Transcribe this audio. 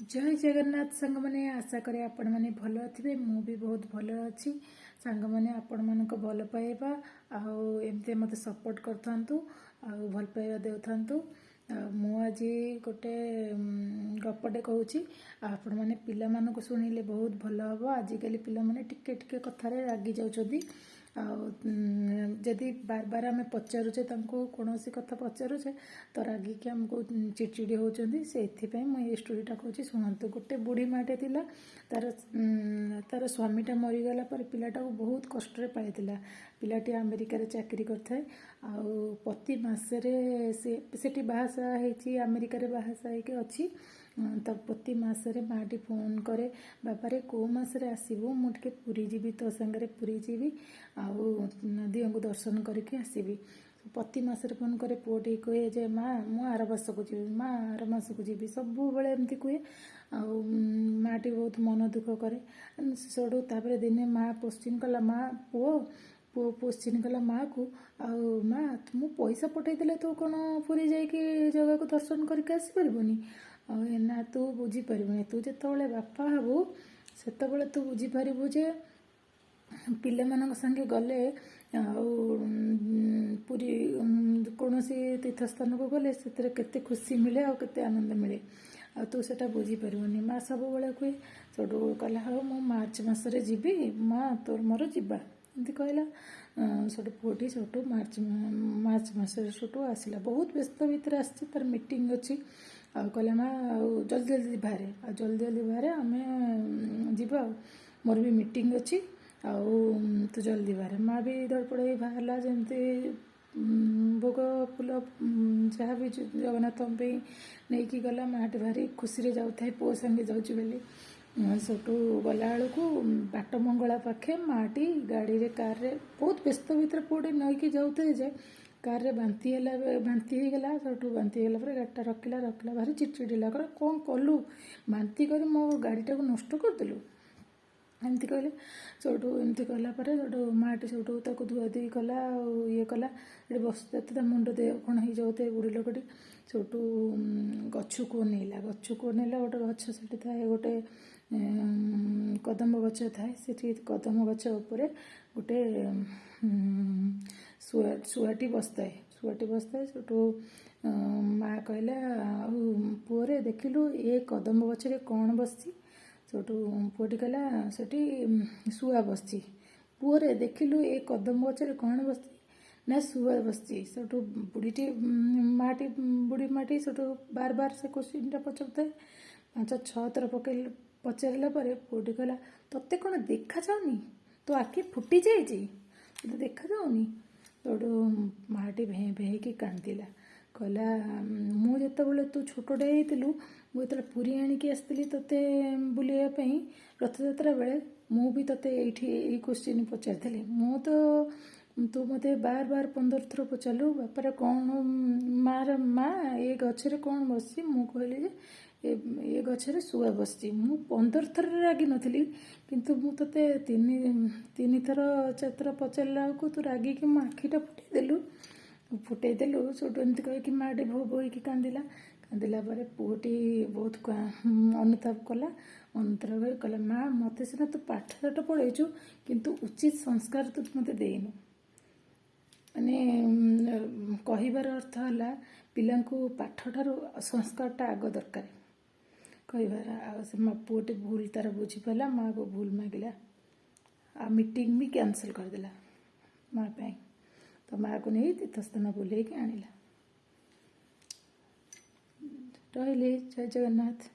ଜୟ ଜଗନ୍ନାଥ ସାଙ୍ଗମାନେ, ଆଶା କରେ ଆପଣମାନେ ଭଲ ଥିବେ। ମୁଁ ବି ବହୁତ ଭଲ ଅଛି। ସାଙ୍ଗମାନେ, ଆପଣମାନଙ୍କ ଭଲ ପାଇବା ଆଉ ଏମିତି ମୋତେ ସପୋର୍ଟ କରିଥାନ୍ତୁ ଆଉ ଭଲ ପାଇବା ଦେଉଥାନ୍ତୁ। ଆଉ ମୁଁ ଆଜି ଗୋଟେ ଗପଟେ କହୁଛି, ଆଉ ଆପଣମାନେ ପିଲାମାନଙ୍କୁ ଶୁଣିଲେ ବହୁତ ଭଲ ହେବ। ଆଜିକାଲି ପିଲାମାନେ ଟିକେ ଟିକେ କଥାରେ ରାଗି ଯାଉଛନ୍ତି। ଆଉ ଯଦି ବାର ବାର ଆମେ ପଚାରୁଛେ ତାଙ୍କୁ, କୌଣସି କଥା ପଚାରୁଛେ ତ ରାଗିକି ଆମକୁ ଚିଡ଼ଚିଡ଼ି ହେଉଛନ୍ତି। ସେଇଥିପାଇଁ ମୁଁ ଏଇ ଷ୍ଟୋରିଟା କହୁଛି, ଶୁଣନ୍ତୁ। ଗୋଟେ ବୁଢ଼ୀ ମାଆଟେ ଥିଲା। ତାର ସ୍ୱାମୀଟା ମରିଗଲା ପରେ ପିଲାଟାକୁ ବହୁତ କଷ୍ଟରେ ପାଇଥିଲା। ପିଲାଟି ଆମେରିକାରେ ଚାକିରି କରିଥାଏ ଆଉ ପ୍ରତି ମାସରେ ସେ ସେଠି ବାହାସାହା ହେଇଛି, ଆମେରିକାରେ ବାହାସାହା ହେଇକି ଅଛି। ତ ପ୍ରତି ମାସରେ ମାଆଟି ଫୋନ୍ କରେ, "ବାବାରେ, କେଉଁ ମାସରେ ଆସିବୁ? ମୁଁ ଟିକେ ପୁରୀ ଯିବି, ତୋ ସାଙ୍ଗରେ ପୁରୀ ଯିବି ଆଉ ଦିଅଙ୍କୁ ଦର୍ଶନ କରିକି ଆସିବି।" ପ୍ରତି ମାସରେ ଫୋନ୍ କରେ। ପୁଅଟି କୁହେ ଯେ, "ମା, ମୁଁ ଆର ମାସକୁ ଯିବି, ମା, ଆର ମାସକୁ ଯିବି।" ସବୁବେଳେ ଏମିତି କୁହେ ଆଉ ମାଆଟି ବହୁତ ମନ ଦୁଃଖ କରେ। ସେଠୁ ତାପରେ ଦିନେ ମା କୋଶ୍ଚିନ୍ କଲା, ମା ପୁଅ ପୁଅ କୋଶ୍ଚିନ୍ କଲା ମାଆକୁ, "ଆଉ ମା, ମୁଁ ପଇସା ପଠେଇଦେଲେ ତୁ କ'ଣ ପୁରୀ ଯାଇକି ଜଗାକୁ ଦର୍ଶନ କରିକି ଆସିପାରିବୁନି?" ଆଉ ନା, ତୁ ବୁଝିପାରିବୁନି। ତୁ ଯେତେବେଳେ ବାପା ହେବୁ, ସେତେବେଳେ ତୁ ବୁଝିପାରିବୁ ଯେ ପିଲାମାନଙ୍କ ସାଙ୍ଗେ ଗଲେ ଆଉ ପୁରୀ କୌଣସି ତୀର୍ଥସ୍ଥାନକୁ ଗଲେ ସେଥିରେ କେତେ ଖୁସି ମିଳେ ଆଉ କେତେ ଆନନ୍ଦ ମିଳେ। ଆଉ ତୁ ସେଟା ବୁଝିପାରିବୁନି। ମା ସବୁବେଳେ କୁହେ। ସେଠୁ କହିଲା, "ହଉ, ମୁଁ ମାର୍ଚ୍ଚ ମାସରେ ଯିବି ମା, ତୋର ମୋର ଯିବା।" ଏମିତି କହିଲା। ସେଠୁ ପୁଅଟି ସେଠୁ ମାର୍ଚ୍ଚ ମାର୍ଚ୍ଚ ମାସରେ ସେଠୁ ଆସିଲା। ବହୁତ ବ୍ୟସ୍ତ ଭିତରେ ଆସିଛି, ତାର ମିଟିଂ ଅଛି। ଆଉ କହିଲା, "ମା, ଆଉ ଜଲ୍ଦି ଜଲ୍ଦି ବାହାରେ, ଆଉ ଜଲ୍ଦି ଜଲ୍ଦି ବାହାରେ, ଆମେ ଯିବା, ଆଉ ମୋର ବି ମିଟିଂ ଅଛି, ଆଉ ତୁ ଜଲ୍ଦି ବାହାରେ।" ମା ବି ଧଡ଼ପଡ଼ ହେଇ ବାହାରିଲା। ଯେମିତି ଭୋଗ, ଫୁଲ, ଯାହା ବି ଜଗନ୍ନାଥଙ୍କ ପାଇଁ ନେଇକି ଗଲା। ମାଟି ଭାରି ଖୁସିରେ ଯାଉଥାଏ, ପୁଅ ସାଙ୍ଗେ ଯାଉଛି ବୋଲି। ସେଠୁ ଗଲାବେଳକୁ ବାଟ ମଙ୍ଗଳା ପାଖେ ମାଟି ଗାଡ଼ିରେ, କାରରେ ବହୁତ ବ୍ୟସ୍ତ ଭିତରେ ପୁଅଟି ନେଇକି ଯାଉଥାଏ ଯେ କାରରେ ବାନ୍ତି ହେଲା, ବାନ୍ତି ହେଇଗଲା। ସେଠୁ ବାନ୍ତି ହେଇଗଲା ପରେ ଗାଡ଼ିଟା ରଖିଲା। ରଖିଲା, ଭାରି ଚିଡ଼ଚିଡ଼ି ହେଲା। କହିଲା, "କ'ଣ କଲୁ? ବାନ୍ତି କରି ମୋ ଗାଡ଼ିଟାକୁ ନଷ୍ଟ କରିଦେଲୁ।" ଏମିତି କହିଲେ। ସେଠୁ ଏମିତି କହିଲା ପରେ ସେଠୁ ମାଆଟି ସେଠୁ ତାକୁ ଧୁଆଧୁଇ କଲା ଆଉ ଇଏ କଲା। ସେଠି ବସିତେ ତା ମୁଣ୍ଡ ଦେହ କ'ଣ ହେଇଯାଉଥାଏ ବୁଢ଼ୀ ଲୋକଟି। ସେଠୁ ଗଛକୁ ଅନେଇଲା, ଗଛକୁ ଅନେଇଲା। ଗୋଟେ ଗଛ ସେଠି ଥାଏ, ଗୋଟେ କଦମ୍ବ ଗଛ ଥାଏ। ସେଠି କଦମ୍ବ ଗଛ ଉପରେ ଗୋଟେ ଶୁଆ, ଶୁଆଟି ବସିଥାଏ, ଶୁଆଟି ବସିଥାଏ। ସେଠୁ ମା କହିଲା, "ଆଉ ପୁଅରେ, ଦେଖିଲୁ ଏ କଦମ୍ବ ଗଛରେ କ'ଣ ବସିଛି?" ସେଠୁ ପୁଅଟି କହିଲା, "ସେଠି ଶୁଆ ବସିଛି।" "ପୁଅରେ, ଦେଖିଲୁ ଏ କଦମ୍ବ ଗଛରେ କ'ଣ ବସିଛି?" ନା, ଶୁଆ ବସିଛି। ସେଠୁ ବୁଢ଼ୀଟି ମାଟି, ବୁଢ଼ୀ ମାଟି ସେଠୁ ବାର ବାର ସେ କୋଶ୍ଚିନ୍ଟା ପଚାରୁଥାଏ। ପାଞ୍ଚ ଛଅ ଥର ପକେଇଲେ, ପଚାରିଲା ପରେ ପୁଅଟି କହିଲା, "ତତେ କ'ଣ ଦେଖାଯାଉନି? ତୋ ଆଖି ଫୁଟି ଯାଇଛି? ତୋତେ ଦେଖାଯାଉନି?" ସେଠୁ ମାଟି ଭେଁ ଭେଁ ହେଇକି କାନ୍ଦିଲା। କହିଲା, "ମୁଁ ଯେତେବେଳେ ତୁ ଛୋଟଟେ ହେଇଥିଲୁ, ମୁଁ ଯେତେବେଳେ ପୁରୀ ଆଣିକି ଆସିଥିଲି ତୋତେ ବୁଲିବା ପାଇଁ ରଥଯାତ୍ରା ବେଳେ, ମୁଁ ବି ତୋତେ ଏଇଠି ଏଇ କୋଶ୍ଚିନ୍ ପଚାରିଥିଲି। ମୁଁ ତ ତୁ ମୋତେ ବାର ବାର 15 ଥର ପଚାରିଲୁ, ବାପାର କ'ଣ ମାର ମା, ଏ ଗଛରେ କ'ଣ ବସିଛି? ମୁଁ କହିଲି ଯେ ଏ ଗଛରେ ଶୁଆ ବସିଛି। ମୁଁ 15 ଥର ରାଗି ନଥିଲି, କିନ୍ତୁ ମୁଁ ତୋତେ ତିନି ତିନି ଥର ଚାରିଥର ପଚାରିଲା ବେଳକୁ ତୁ ରାଗିକି ମୋ ଆଖିଟା ଫୁଟେଇ ଦେଲୁ, ଫୁଟେଇ ଦେଲୁ।" ସେଠୁ ଏମିତି କହିକି ମାଆଟି ଭୋ ଭୋ ହେଇକି କାନ୍ଦିଲା। କାନ୍ଦିଲା ପରେ ପୁଅଟି ବହୁତ ଅନୁତାପ କଲା। ଅନୁତାପ କରି କହିଲା, "ମା, ମୋତେ ସିନା ତୁ ପାଠ ସାଠ ପଢ଼େଇଛୁ, କିନ୍ତୁ ଉଚିତ ସଂସ୍କାର ତୁ ମୋତେ ଦେଇନୁ।" ମାନେ କହିବାର ଅର୍ଥ ହେଲା, ପିଲାଙ୍କୁ ପାଠଠାରୁ ସଂସ୍କାରଟା ଆଗ ଦରକାର କହିବାର। ଆଉ ସେ ମା ପୁଅଟି ଭୁଲ ତାର ବୁଝିପାରିଲା, ମାଆକୁ ଭୁଲ ମାଗିଲା ଆଉ ମିଟିଂ ବି କ୍ୟାନସଲ୍ କରିଦେଲା ମା ପାଇଁ। ତ ମାଆକୁ ନେଇ ତୀର୍ଥସ୍ଥାନ ବୁଲେଇକି ଆଣିଲା। ରହିଲି, ଜୟ ଜଗନ୍ନାଥ।